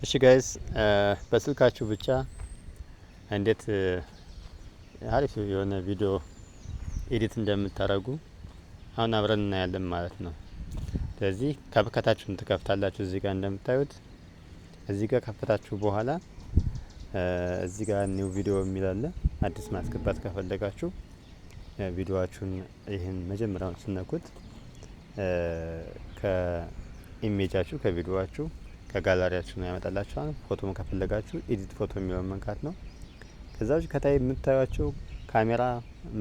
እሺ guys፣ በስልካችሁ ብቻ እንዴት አሪፍ የሆነ ቪዲዮ edit እንደምታደርጉ አሁን አብረን እናያለን ማለት ነው። ስለዚህ CapCut ኣችሁን ትከፍታላችሁ። እዚህ ጋር እንደምታዩት እዚህ ጋር ከፈታችሁ በኋላ እዚህ ጋር new video የሚል አለ። አዲስ ማስገባት ከፈለጋችሁ ቪዲዮዋችሁን ይህን መጀመሪያውን ስትነኩት ከ image ኣችሁ፣ ከቪዲዮዋችሁ፣ ከጋላሪያችሁ ነው ያመጣላችኋል። ፎቶም ከፈለጋችሁ edit photo የሚለውን መንካት ነው። ከዛ ውጭ ከታች የምታዩቸው ካሜራ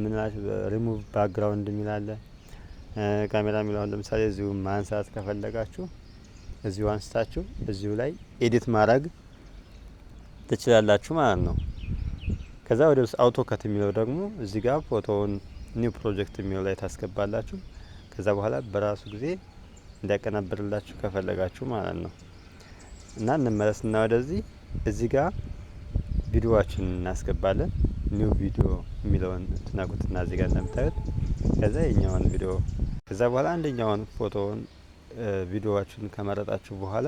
ምናቸው፣ ሪሙቭ ባክግራውንድ የሚል አለ። ካሜራ የሚለውን ለምሳሌ እዚሁ ማንሳት ከፈለጋችሁ እዚሁ አንስታችሁ እዚሁ ላይ edit ማድረግ ትችላላችሁ ማለት ነው። ከዛ ወደ ውስጥ auto cut የሚለው ደግሞ እዚህ ጋር ፎቶውን new project የሚለው ላይ ታስገባላችሁ። ከዛ በኋላ በራሱ ጊዜ እንዲያቀናብርላችሁ ከፈለጋችሁ ማለት ነው። እና እንመለስና ወደዚህ እዚህ ጋር ቪዲዮዋችንን እናስገባለን። New video የሚለውን ትነኩትና እዚህ ጋር እንደምታዩት ከዛ የኛውን ቪዲዮ፣ ከዛ በኋላ አንደኛውን ፎቶውን ቪዲዮዋችሁን ከመረጣችሁ በኋላ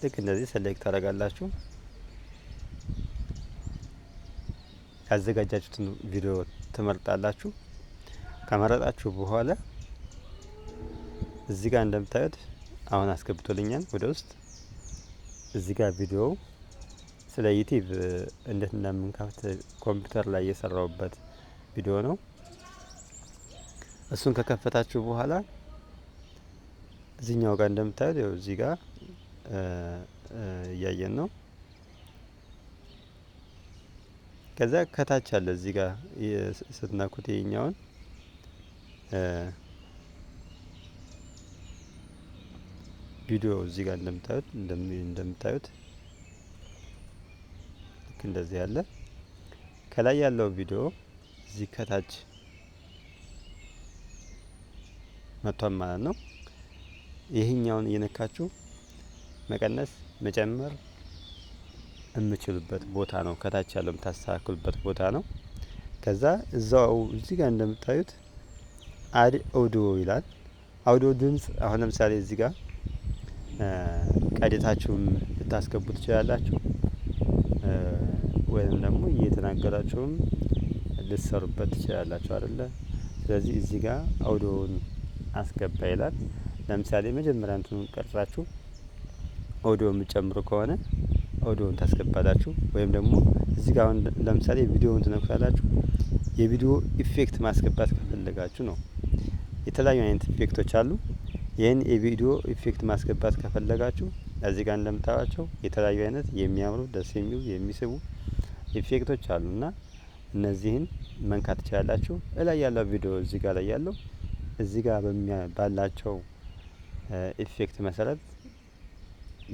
ልክ እንደዚህ select ታደርጋላችሁ። ያዘጋጃችሁትን ቪዲዮ ትመርጣላችሁ። ከመረጣችሁ በኋላ እዚህ ጋር እንደምታዩት አሁን አስገብቶልኛል ወደ ውስጥ። እዚህ ጋር ቪዲዮው ስለ YouTube እንዴት እንደምንከፍት ኮምፒውተር ላይ የሰራሁበት ቪዲዮ ነው። እሱን ከከፈታችሁ በኋላ እዚህኛው ጋር እንደምታዩት ያው እዚህ ጋር እያየን ነው። ከዛ ከታች አለ፣ እዚህ ጋር ስትነኩት ይሄኛውን ቪዲዮ እዚህ ጋር እንደምታዩት ልክ እንደዚህ ያለ ከላይ ያለው ቪዲዮ እዚህ ከታች መጥቷል ማለት ነው። ይህኛውን እየነካችሁ መቀነስ መጨመር የምችሉበት ቦታ ነው። ከታች ያለው የምታስተካክሉበት ቦታ ነው። ከዛ እዛው እዚህ ጋር እንደምታዩት add audio ይላል። አውዲዮ ድምጽ አሁን ለምሳሌ እዚህ ጋር ቀድታችሁም ልታስገቡ ትችላላችሁ፣ ወይም ደግሞ እየተናገራችሁም ልትሰሩበት ትችላላችሁ አይደለ? ስለዚህ እዚህ ጋር አውዲዮውን አስገባ ይላል። ለምሳሌ መጀመሪያ እንትኑን ቀርጻችሁ ኦዲዮ የምትጨምሩ ከሆነ ኦዲዮን ታስገባላችሁ። ወይም ደግሞ እዚህ ጋር አሁን ለምሳሌ ቪዲዮውን ትነኩታላችሁ። የቪዲዮ effect ማስገባት ከፈለጋችሁ ነው። የተለያዩ አይነት effect ኦች አሉ። ይህን የቪዲዮ effect ማስገባት ከፈለጋችሁ እዚህ ጋር እንደምታዩቸው የተለያዩ አይነት የሚያምሩ፣ ደስ የሚሉ፣ የሚስቡ effect ኦች አሉ እና እነዚህን መንካት ትችላላችሁ። እላይ ያለው ቪዲዮ እዚህ ጋር ላይ ያለው እዚህ ጋር ባላቸው effect መሰረት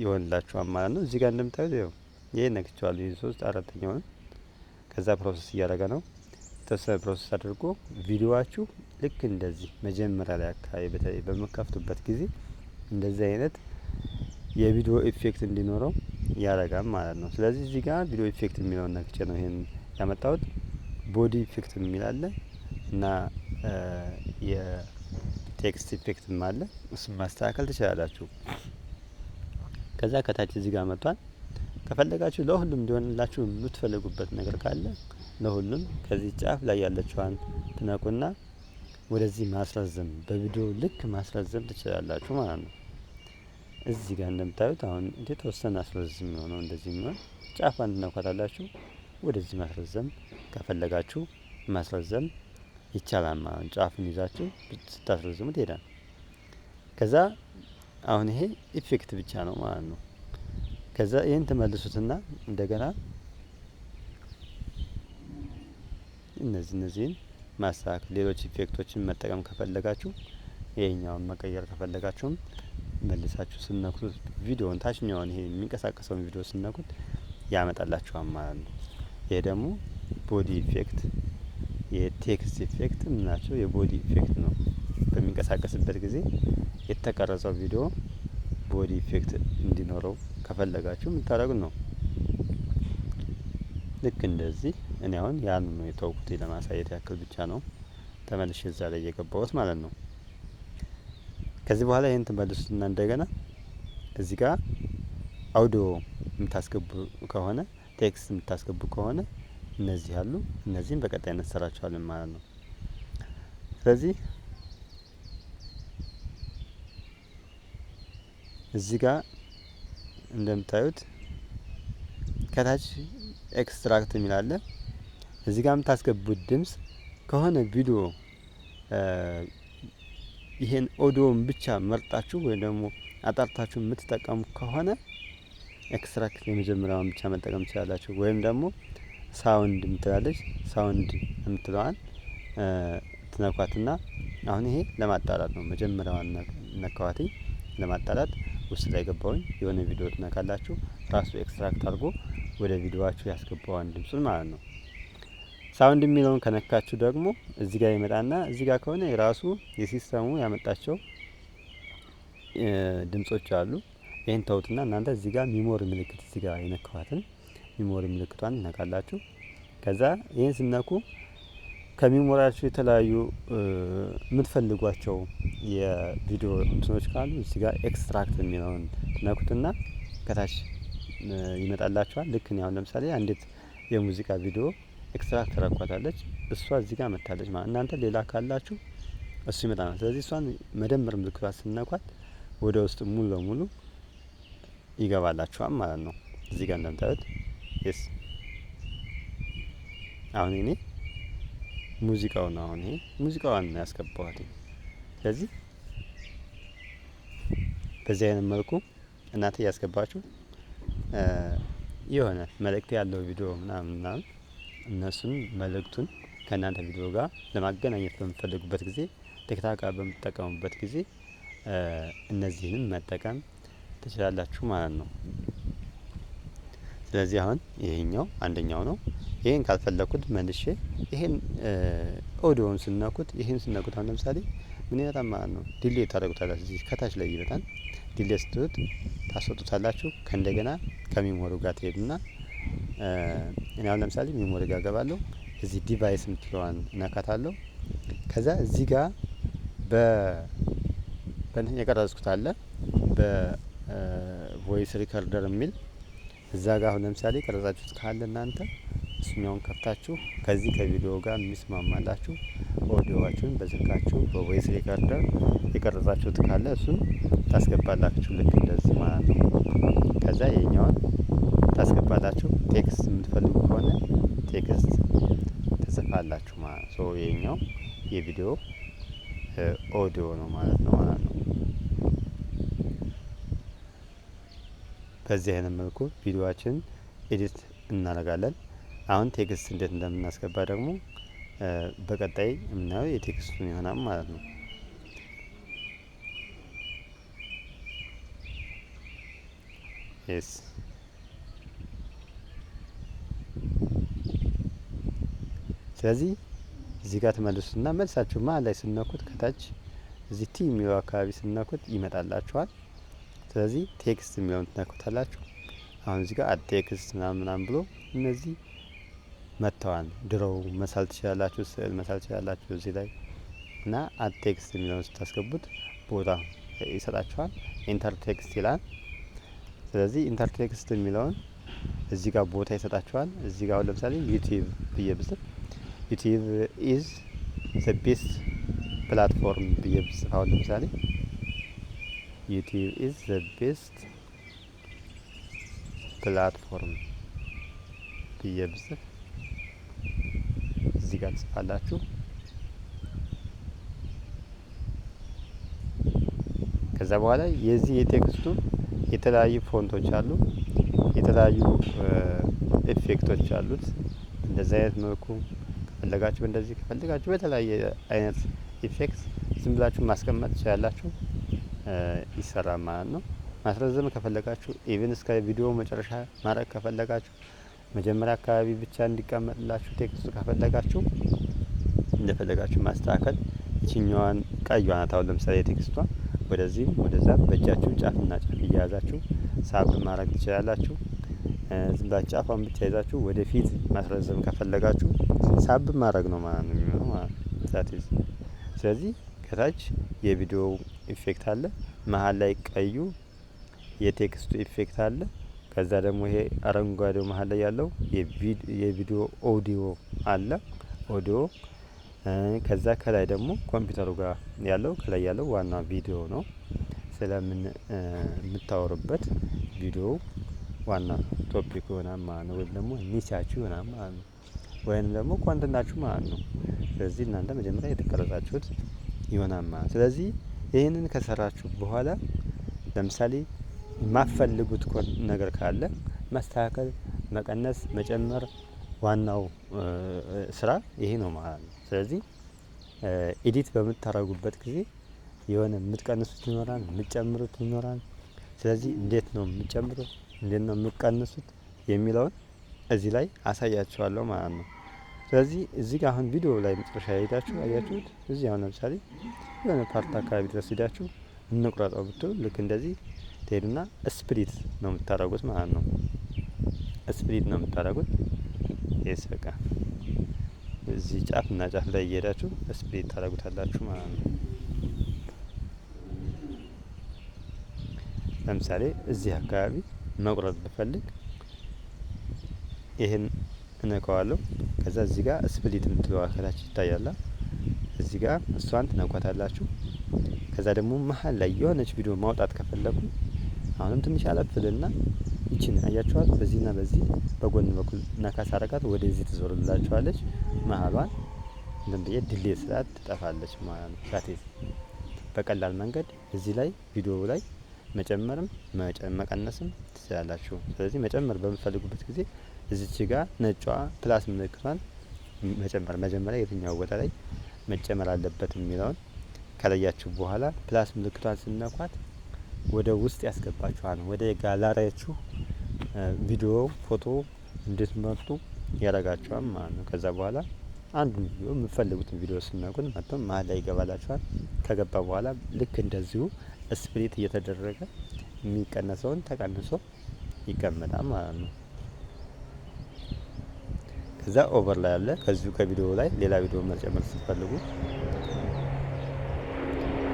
ይሆንላችኋል ማለት ነው። እዚህ ጋር እንደምታዩት ይኸው ይሄ ነክቼዋለሁ። ይሄ ሶስት አራተኛውን ከዛ process እያደረገ ነው። የተወሰነ process አድርጎ ቪዲዮዋችሁ ልክ እንደዚህ መጀመሪያ ላይ አካባቢ በተለይ በምከፍቱበት ጊዜ እንደዚህ አይነት የቪዲዮ effect እንዲኖረው ያደርጋል ማለት ነው። ስለዚህ እዚህ ጋር video effect የሚለውን ነክቼ ነው ይሄን ያመጣሁት። Body effect የሚል አለ እና የ text effect ም አለ። እሱን ማስተካከል ትችላላችሁ። ከዛ ከታች እዚህ ጋር መጥቷል። ከፈለጋችሁ ለሁሉም እንዲሆንላችሁ የምትፈልጉበት ነገር ካለ ለሁሉም ከዚህ ጫፍ ላይ ያለችዋን ትነኩና ወደዚህ ማስረዘም፣ በቪዲዮ ልክ ማስረዘም ትችላላችሁ ማለት ነው። እዚህ ጋር እንደምታዩት አሁን የተወሰነ አስረዝም የሆነው እንደዚህ የሚሆን ጫፏን ትነኳታላችሁ። ወደዚህ ማስረዘም ከፈለጋችሁ ማስረዘም ይቻላል ማለት ነው። ጫፉን ይዛችሁ ስታስረዝሙት ይሄዳል። ከዛ አሁን ይሄ effect ብቻ ነው ማለት ነው። ከዛ ይህን ትመልሱትና እንደገና እነዚህን ማስተካከል፣ ሌሎች effect ኦችን መጠቀም ከፈለጋችሁ፣ ይሄኛውን መቀየር ከፈለጋችሁም መልሳችሁ ስትነኩት ቪዲዮውን ታችኛውን ይሄ የሚንቀሳቀሰውን ቪዲዮ ስትነኩት ያመጣላችኋል ማለት ነው። ይሄ ደግሞ body effect፣ የ text effect ምናቸው የ body effect ነው። በሚንቀሳቀስበት ጊዜ የተቀረጸው ቪዲዮ body effect እንዲኖረው ከፈለጋችሁ የምታደርጉት ነው። ልክ እንደዚህ እኔ አሁን ያን ነው የተውኩት፣ ለማሳየት ያክል ብቻ ነው ተመልሼ እዛ ላይ የገባሁት ማለት ነው። ከዚህ በኋላ ይህን ትመልሱትና እንደገና እዚህ ጋር አውዲዮ የምታስገቡ ከሆነ፣ text የምታስገቡ ከሆነ እነዚህ አሉ። እነዚህም በቀጣይነት እንሰራቸዋለን ማለት ነው። ስለዚህ እዚህ ጋር እንደምታዩት ከታች extract የሚል አለ። እዚህ ጋር የምታስገቡት ድምጽ ከሆነ ቪዲዮ ይሄን ኦዲዮን ብቻ መርጣችሁ ወይም ደግሞ አጣርታችሁ የምትጠቀሙ ከሆነ extract የመጀመሪያውን ብቻ መጠቀም ትችላላችሁ። ወይም ደግሞ sound የምትላለች፣ sound የምትለዋን ትነኳትና አሁን ይሄ ለማጣራት ነው። መጀመሪያዋን ነካዋት ለማጣራት ውስጥ ላይ ገባሁኝ። የሆነ ቪዲዮ ትነካላችሁ፣ ራሱ extract አድርጎ ወደ ቪዲዮዋችሁ ያስገባዋን ድምጹን ማለት ነው። Sound የሚለውን ከነካችሁ ደግሞ እዚህ ጋር ይመጣና እዚህ ጋር ከሆነ የራሱ የ system ኡ ያመጣቸው ድምጾች አሉ። ይህን ተውትና እናንተ እዚህ ጋር memory ምልክት፣ እዚህ ጋር የነካኋትን memory ምልክቷን ትነካላችሁ። ከዛ ይህን ስትነኩ ከ memory ያችሁ የተለያዩ የምትፈልጓቸው የቪዲዮ እንትኖች ካሉ እዚህ ጋር extract የሚለውን ትነኩትና ከታች ይመጣላችኋል። ልክ እኔ አሁን ለምሳሌ አንዲት የሙዚቃ ቪዲዮ extract ተረኳታለች፣ እሷ እዚህ ጋር መታለች ማለት፣ እናንተ ሌላ ካላችሁ እሱ ይመጣል። ስለዚህ እሷን መደመር ምልክቷ ስትነኳት ወደ ውስጥ ሙሉ ለሙሉ ይገባላችኋል ማለት ነው። እዚህ ጋር እንደምታዩት፣ yes፣ አሁን እኔ ሙዚቃው ነው፣ አሁን ይሄ ሙዚቃዋን ነው ያስገባኋት። ስለዚህ በዚህ አይነት መልኩ እናንተ እያስገባችሁ የሆነ መልእክት ያለው ቪዲዮ ምናምን ምናምን እነሱን መልእክቱን ከእናንተ ቪዲዮ ጋር ለማገናኘት በምትፈልጉበት ጊዜ፣ ቲክታክ በምትጠቀሙበት ጊዜ እነዚህንም መጠቀም ትችላላችሁ ማለት ነው። ስለዚህ አሁን ይሄኛው አንደኛው ነው። ይሄን ካልፈለኩት መልሼ ይሄን ኦዲዮን ስነኩት፣ ይሄን ስነኩት አሁን ለምሳሌ ምን ይመጣል ማለት ነው? Delete ታደርጉታላችሁ። እዚህ ከታች ላይ ይመጣል። Delete ስትሉት ታስወጡታላችሁ። ከእንደገና ከ memory ው ጋር ትሄዱና እኔ አሁን ለምሳሌ memory ጋር ገባለሁ። እዚህ device የምትለዋን እነካታለሁ። ከዛ እዚህ ጋር በእንትን የቀረጽኩት አለ፣ በ voice recorder የሚል። እዛ ጋር አሁን ለምሳሌ ቀረጻችሁት ካለ እናንተ እሱኛውን ከፍታችሁ ከዚህ ከቪዲዮ ጋር የሚስማማላችሁ ኦዲዮዋችሁን በስልካችሁ በ voice recorder የቀረጻችሁት ካለ እሱን ታስገባላችሁ። ልክ እንደዚህ ማለት ነው። ከዛ ይሄኛውን ታስገባላችሁ። Text የምትፈልጉ ከሆነ text ትጽፋላችሁ ማለት ነው። ይሄኛው የቪዲዮ ኦዲዮ ነው ማለት ነው። በዚህ አይነት መልኩ ቪዲዮአችንን edit እናደርጋለን። አሁን text እንዴት እንደምናስገባ ደግሞ በቀጣይ የምናየው የ text ኡን ይሆናል ማለት ነው። Yes፣ ስለዚህ እዚህ ጋር ትመልሱትና መልሳችሁ መሀል ላይ ስትነኩት ከታች እዚህ T የሚለው አካባቢ ስትነኩት ይመጣላችኋል። ስለዚህ text የሚለውን ትነኩታላችሁ። አሁን እዚህ ጋር add text ምናምን ምናምን ብሎ እነዚህ መጥተዋል። Draw መሳል ትችላላችሁ፣ ስዕል መሳል ትችላላችሁ እዚህ ላይ እና add text የሚለውን ስታስገቡት ቦታ ይሰጣችኋል። Enter text ይላል። ስለዚህ enter text የሚለውን እዚህ ጋር ቦታ ይሰጣችኋል። እዚህ ጋር አሁን ለምሳሌ YouTube ብዬ ብጽፍ፣ "YouTube is the best platform" ብዬ ብጽፍ፣ አሁን ለምሳሌ "YouTube is the best platform" ብዬ ብጽፍ እዚህ ጋር ትጽፋላችሁ። ከዛ በኋላ የዚህ የ text ኡ የተለያዩ font ኦች አሉ፣ የተለያዩ effect ኦች አሉት። እንደዚህ አይነት መልኩ ከፈለጋችሁ፣ እንደዚህ ከፈለጋችሁ በተለያየ አይነት effect ዝም ብላችሁ ማስቀመጥ ትችላላችሁ። ይሰራል ማለት ነው። ማስረዘም ከፈለጋችሁ፣ even እስከ ቪዲዮ መጨረሻ ማድረግ ከፈለጋችሁ፣ መጀመሪያ አካባቢ ብቻ እንዲቀመጥላችሁ text ኡ ከፈለጋችሁ እንደፈለጋችሁ ማስተካከል። ይችኛዋን ቀዩዋ ናት። አሁን ለምሳሌ የ text ኧ ወደዚህም ወደዛ በእጃችሁ ጫፍና ጫፍ እየያዛችሁ ሳብ ማድረግ ትችላላችሁ። ዝም ብላችሁ ጫፏን ብቻ ይዛችሁ ወደፊት ማስረዘም ከፈለጋችሁ ሳብ ማድረግ ነው ማለት ነው የሚሆነው ማለት ነው። ስለዚህ ከታች የቪዲዮ effect አለ፣ መሀል ላይ ቀዩ የ text ኡ effect አለ። ከዛ ደግሞ ይሄ አረንጓዴው መሀል ላይ ያለው የቪዲዮ ኦዲዮ አለ፣ ኦዲዮ። ከዛ ከላይ ደግሞ ኮምፒውተሩ ጋር ያለው፣ ከላይ ያለው ዋና ቪዲዮ ነው። ስለምን የምታወሩበት ቪዲዮ ዋና topic ይሆናል ማለት ነው። ወይም ደግሞ niche ኣችሁ ይሆናል ማለት ነው። ወይም ደግሞ content ኣችሁ ማለት ነው። ስለዚህ እናንተ መጀመሪያ የተቀረጻችሁት ይሆናል ማለት ነው። ስለዚህ ይህንን ከሰራችሁ በኋላ ለምሳሌ የማትፈልጉት ነገር ካለ ማስተካከል፣ መቀነስ፣ መጨመር ዋናው ስራ ይሄ ነው ማለት ነው። ስለዚህ edit በምታደርጉበት ጊዜ የሆነ የምትቀንሱት ይኖራል፣ የምትጨምሩት ይኖራል። ስለዚህ እንዴት ነው የምትጨምሩት፣ እንዴት ነው የምትቀንሱት የሚለውን እዚህ ላይ አሳያችኋለሁ ማለት ነው። ስለዚህ እዚህ ጋር አሁን ቪዲዮ ላይ መጨረሻ ሄዳችሁ አያችሁት። እዚህ አሁን ለምሳሌ የሆነ part አካባቢ ድረስ ሄዳችሁ እንቁረጠው ብትሉ ልክ እንደዚህ ትሄዱና split ነው የምታደርጉት ማለት ነው። Split ነው የምታደርጉት። Yes፣ በቃ እዚህ ጫፍ እና ጫፍ ላይ እየሄዳችሁ split ታደርጉታላችሁ ማለት ነው። ለምሳሌ እዚህ አካባቢ መቁረጥ ብፈልግ ይህን እነካዋለሁ። ከዛ እዚህ ጋር split የምትለዋ ከታች ይታያላ። እዚህ ጋር እሷን ትነኳታላችሁ። ከዛ ደግሞ መሀል ላይ የሆነች ቪዲዮ ማውጣት ከፈለኩ አሁንም ትንሽ አለፍልና ይችን አያችኋት፣ በዚህና በዚህ በጎን በኩል ነካ ሳረጋት ወደዚህ ትዞርላችኋለች። መሀሏን እንትን ብዬ delete ስላት ትጠፋለች ማለት ነው። That's በቀላል መንገድ እዚህ ላይ ቪዲዮ ላይ መጨመርም መቀነስም ትችላላችሁ። ስለዚህ መጨመር በምትፈልጉበት ጊዜ እዚች ጋር ነጯ plus ምልክቷን መጨመር፣ መጀመሪያ የትኛው ቦታ ላይ መጨመር አለበት የሚለውን ከለያችሁ በኋላ plus ምልክቷን ስትነኳት ወደ ውስጥ ያስገባችኋል። ወደ ጋላሪያችሁ ቪዲዮ፣ ፎቶ እንድትመርጡ ያደርጋችኋል ማለት ነው። ከዛ በኋላ አንዱን ቪዲዮ፣ የምትፈልጉትን ቪዲዮ ስትነኩት መጥቶ መሀል ላይ ይገባላችኋል። ከገባ በኋላ ልክ እንደዚሁ split እየተደረገ የሚቀነሰውን ተቀንሶ ይቀመጣል ማለት ነው። ከዛ overlay አለ። ከዚሁ ከቪዲዮ ላይ ሌላ ቪዲዮ መጨመር ስትፈልጉ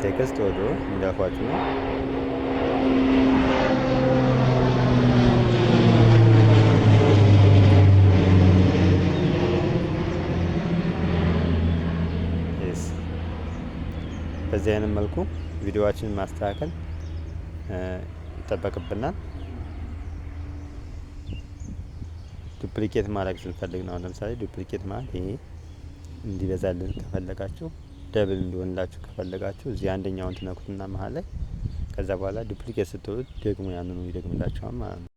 text፣ audio እንዳልኳችሁ ነው። Yes፣ በዚህ አይነት መልኩ ቪዲዮዋችንን ማስተካከል ይጠበቅብናል። Duplicate ማድረግ ስንፈልግ ነው። ለምሳሌ duplicate ማለት ይሄ እንዲበዛልን ከፈለጋችሁ፣ double እንዲሆንላችሁ ከፈለጋችሁ እዚህ አንደኛውን ትነኩትና መሀል ላይ ከዛ በኋላ duplicate ስትሉት ደግሞ ያንኑ ይደግምላችኋል ማለት ነው።